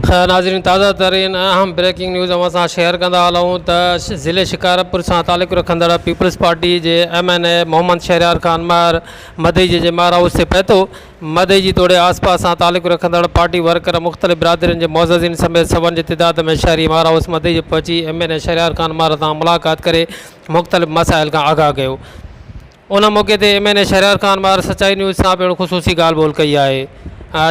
ناظرين تازه ترين اهم بريڪنگ نيوز اوهان سان شيئر ڪندا هلون ته ضلعي شڪارپور سان تعلق رکندڙ پيپلز پارٽي جي M N A Muhammad Shehryar Khan Mahar Madeji جي مهر هائوس تي پهتو. مدئجي توڙي آس پاس سان تعلق رکندڙ پارٽي ورڪر مختلف برادرين جي معززين سميت سون جي تعداد ۾ شهري مهر هائوس مدئجي پهچي M N A Shehryar Khan Mahar سان ملاقات ڪري مختلف مسائل کان آگاهه ڪيو. ان موقعي تي M N A Shehryar Khan Mahar Sachai news سان پڻ خصوصي ڳالهه ٻولهه ڪئي آهي.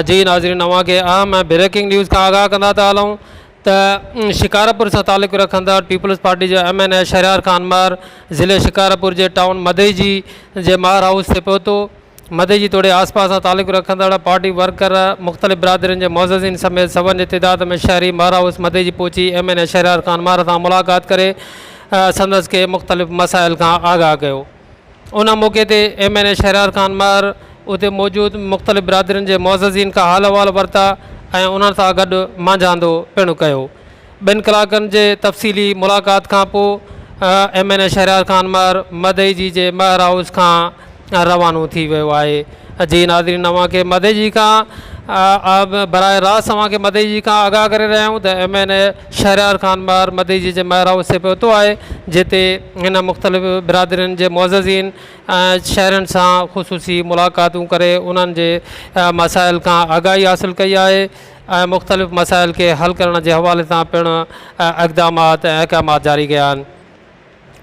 جي ناظرين اوهان کي اهم ۽ بريڪنگ نيوز کان آگاهه ڪندا ٿا هلون ته شڪارپور سان تعلق رکندڙ پيپلز پارٽي جو M N A Shehryar Khan Mahar ضلعي شڪارپور جي ٽائون مدئجي جي مهر هائوس تي پهتو. مدئجي توڙي آس پاس سان تعلق رکندڙ پارٽي ورڪر مختلف برادرين جي معززين سميت سون جي تعداد ۾ شهري مهر هائوس مدئجي پهچي M N A Shehryar Khan Mahar سان ملاقات ڪري سندس کي مختلف مسائل کان آگاهه ڪيو. ان موقعي تي M N A Shehryar Khan Mahar اتي موجود مختلف برادرين جي معززين کان حال احوال ورتا ۽ انهن سان گڏ مانجهاندو پڻ ڪيو. ٻن ڪلاڪن جي تفصيلي ملاقات کان پوء M N A Shehryar Khan Mahar Madeji جي مهر هائوس کان روانو ٿي ويو آهي. جي ناظرين اوهان کي مدئجي کان براهه راست اوهان کي مدئجي کان آگاهه ڪري رهيا آهيون ته M N A Shehryar Khan Mahar Madeji جي مهر هائوس تي پهتو آهي جتي هن مختلف برادرين جي معززين ۽ شهرين سان خصوصي ملاقاتون ڪري انهن جي مسائل کان آگاهي حاصل ڪئي آهي ۽ مختلف مسائل کي حل ڪرڻ جي حوالي سان پڻ اقدامات ۽ احڪامات جاري ڪيا آهن.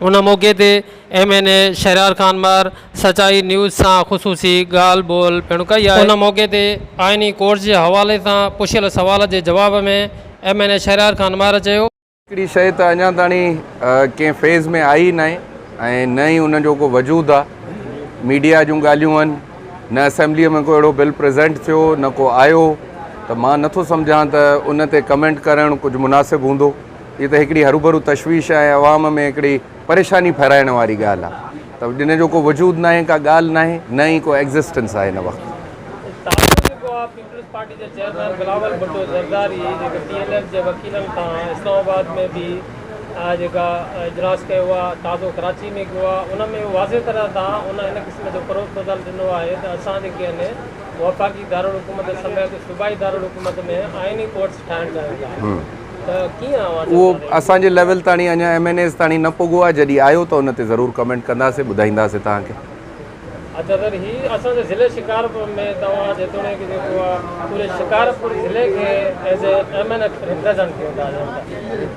ان موقعي تي M N A Shehryar Khan Mahar Sachai news سان خصوصي ڳالهه ٻولهه پڻ ڪئي آهي. ان موقعي تي آئيني ڪورٽ جي حوالي سان پڇيل سوال جي جواب ۾ M N A Shehryar Khan Mahar چيو. هڪڙي شيء ته اڃا تاڻي ڪنهن فيز ۾ آئي ئي ناهي ۽ نه ئي ان جو ڪو وجود آ. ميڊيا جون ڳالهيون آهن، نه اسيمبليء ۾ ڪو اهڙو بل پريزنٽ ٿيو نه ڪو آيو ته مان نٿو سمجهان ته ان تي ڪمينٽ ڪرڻ ڪجهه مناسب هوندو. هي ته هڪڙي هروڀرو تشويش ۽ عوام ۾ هڪڙي پريشاني ڦهلائڻ واري ڳالهه آهي ته ان جو ڪو وجود ناهي، ڪا ڳالهه ناهي، نه ئي ڪو ايگزسٽنس آهي هن وقت. تازو جيڪو آهي پيپلز پارٽي جي چيئرمين بلاول ڀٽو زرداري جيڪي پي ايل ايف جي وڪيلن سان اسلام آباد ۾ به جيڪا اجلاس ڪيو آهي تازو ڪراچي ۾ ڪيو آهي ان ۾ واضح طرح سان ان هن قسم جو پروپوزل ڏنو آهي ته اسان جيڪي آهن وفاقي دارالحڪومت سميت صوبائي دارالحڪومت ۾ آئيني ڪورٽس ٺاهڻ چاهيون ٿا. اهو اسان جي ليول تاڻي اڃا ايم اين ايز تاڻي نه پڳو آهي جڏهن آيو ته ان تي ضرور ڪمينٽ ڪنداسين ٻڌائينداسين توهان کي. اچا سر هي اسان جي ضلعي شڪارپور ۾ توهان جيتوڻيڪ جيڪو آ پوري شڪارپور ضلعي کي as a M N A represent ڪيو ٿا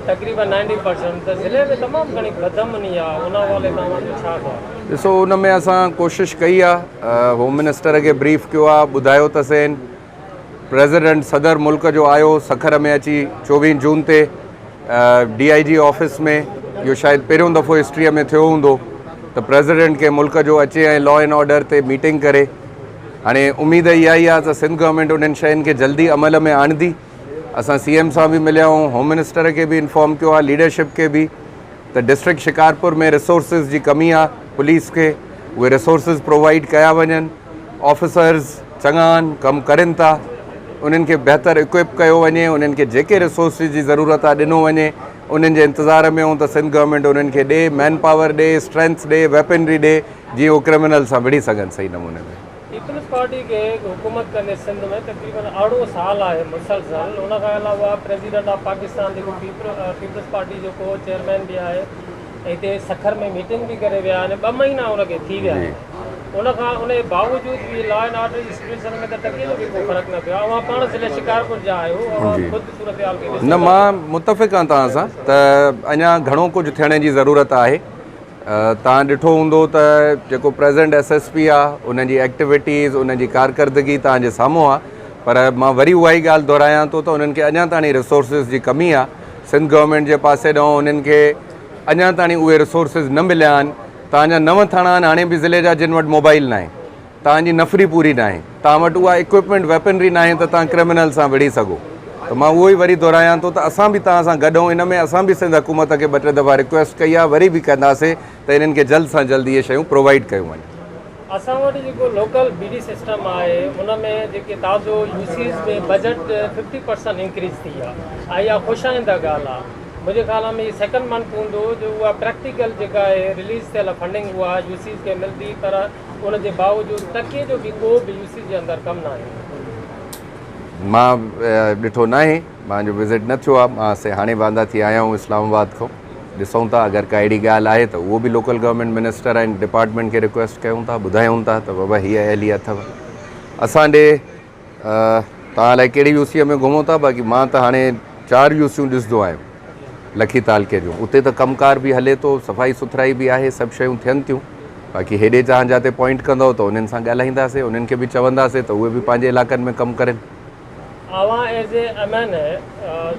تقريبا نائنٽي پرسنٽ ته ضلعي ۾ تمام گهڻي بدامني آ ان حوالي سان اوهان جو ڇا خيال آ؟ ڏسو ان ۾ اسان ڪوشش ڪئي آ هوم منسٽر کي بريف ڪيو آ ٻڌايو ته سين پريزيڊنٽ صدر ملڪ جو آيو سکر ۾ اچي چوويهن جون تي ڊي I جي آفيس ۾ اهو شايد پهريون دفعو هسٽريء ۾ ٿيو هوندو ته پريزيڊنٽ ڪنهن ملڪ جو اچي ۽ لا اينڊ آرڊر تي ميٽنگ ڪري هاڻي اميد اها ئي آهي ته سنڌ گورنمينٽ انهن شين کي جلدي عمل ۾ آڻندي اسان سي ايم سان به مليا آهيون هوم منسٽر کي به انفارم ڪيو آهي ليڊرشپ کي به ته ڊسٽرڪٽ شڪارپور ۾ ريسورسز جي ڪمي آ پوليس کي اهي ريسورسز پرووائيڊ ڪيا وڃن آفيسرز چڱا آهن ڪم ڪرين ٿا انهن کي بهتر اڪوئپ ڪيو وڃي انهن کي جيڪي ريسورسز جي ضرورت آ ڏنو وڃي انهن جي انتظار ۾ آهيون ته سنڌ گورنمينٽ انهن کي ڏي مين پاور ڏي اسٽرينٿ ڏي ويپنري ڏي جيئن هو ڪرمنل سان وڙهي سگهن صحيح نموني ۾. پيپلز پارٽي کي حڪومت ڪندي سنڌ ۾ تقريبن ارڙهون سال آهي مسلسل ان کان علاوه پريزيڊنٽ آف پاڪستان جيڪو پيپلز پارٽي جو ڪو چيئرمين به آهي هتي سکر ۾ ميٽنگ به ڪري ويا آهن ٻه مهينا ان کي ٿي ويا آهن ان کان ان جي باوجود به لا اينڊ آرڊر جي سچويشن ۾ ته ٽڪي جو به ڪو فرق نه پيو آهي اوهان پاڻ ضلعي شڪارپور جا آهيو اوهان خود صورتحال کي ڏسو نه مان متفق آهيان توهان سان ته اڃا گهڻو ڪجهه ٿيڻ جي ضرورت آهي توهان ڏٺو هوندو ته جيڪو پريزنٽ ايس ايس پي آ ان جي ايڪٽيوٽيز ان جي ڪارڪردگي توهان جي سامهون آ پر مان وري اها ئي ڳالهه دهرايان ٿو ته انهن کي اڃا تاڻي ريسورسز جي ڪمي آ سنڌ گورنمينٽ جي پاسي ڏانهن انهن کي اڃا تاڻي اهي ريسورسز نه مليا آهن توهان جا نو ٿاڻا آهن هاڻي به ضلعي جا جن وٽ موبائل ناهي توهان جي نفري پوري ناهي، توهان وٽ اها ايڪوپمينٽ ويپنري ناهي ته توهان ڪرمنل سان وڙهي سگهو ته مان اهو ئي وري دهرايان ٿو ته اسان به توهان سان گڏ آهيون ان ۾ اسان به سنڌ حڪومت کي ٻه ٽي دفعا رڪويسٽ ڪئي آهي وري به ڪنداسين ته انهن کي جلد سان جلد اهي شيون پرووائيڊ ڪيون وڃن. اسان وٽ جيڪو لوڪل بي ڊي سسٽم آهي ان ۾ جيڪي تازو يو سيز ۾ بجيٽ ففٽي پرسنٽ انڪريز ٿي آهي ۽ اها خوش آئنده ڳالهه آهي منهنجي خيال ۾ هي سيڪنڊ منٿ هوندو جو اها پريڪٽيڪل جيڪا آهي رليز ٿيل فنڊنگ اها يو سيز کي ملندي پر ان جي باوجود ٽڪي جو به ڪو به يو سي جي اندر ڪم ناهي. مان ڏٺو ناهي منهنجو وزٽ نه ٿيو آهي، مان سي هاڻي واندا ٿي آيا آهيون اسلام آباد کان، ڏسون ٿا اگر ڪا اهڙي ڳالهه آهي ته اهو به لوڪل گورنمينٽ منسٽر ۽ ڊپارٽمينٽ کي رڪويسٽ ڪيون ٿا، ٻڌايون ٿا ته بابا هيء اهلي اٿو اسان ڏي. توهان الائي ڪهڙي يو سيء ۾ گهمو ٿا باقي مان ته هاڻي چار يو سيون ڏسندو آهيان لکي تعلقي جون، اتي ته ڪم ڪار به هلي ٿو، صفائي سٿرائي به آهي، سڀ شيون ٿين ٿيون، باقي هيڏي جهان جاتي پوائنٽ ڪندؤ ته انهن سان ڳالهائينداسين، انهن کي به چونداسين ته اهي به پنهنجي علائقن ۾ ڪم ڪرين. اوهان ايز اي ايم اين اي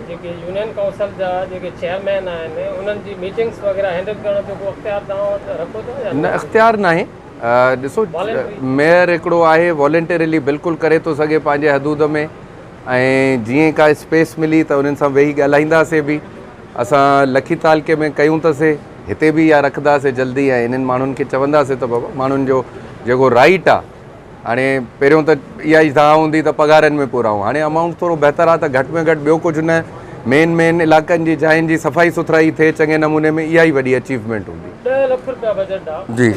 جيڪي يونين ڪائونسل جا جيڪي چيئرمين آهن انهن جي ميٽنگس وغيره هينڊل ڪرڻ جو ڪو اختيار توهان وٽ رکو ٿا يا نه اختيار ناهي، ڏسو ميئر هڪڙو آهي والنٽريلي بلڪل ڪري ٿو سگهي پنهنجي حدود ۾ ۽ جيئن ڪا اسپيس ملي ته انهن سان ويهي ڳالهائينداسين به اسان لکي تعلقي ۾ ڪيون ته سي هتي به اها رکنداسين جلدي ۽ انهن ماڻهن کي چونداسين ته بابا ماڻهن جو جيڪو رائيٽ آهي هاڻي پهريون ته اها ئي دانهن هوندي ته پگهارن ۾ پورا آهيون هاڻي امائونٽ ٿورو بهتر آهي ته گهٽ ۾ گهٽ ٻيو ڪجهه نه مين مين علائقن جي جاين جي صفائي سٿرائي ٿئي چڱي نموني ۾ اها ئي وڏي اچيومينٽ هوندي. ڏهه لک رپيا بجيٽ آ. جي.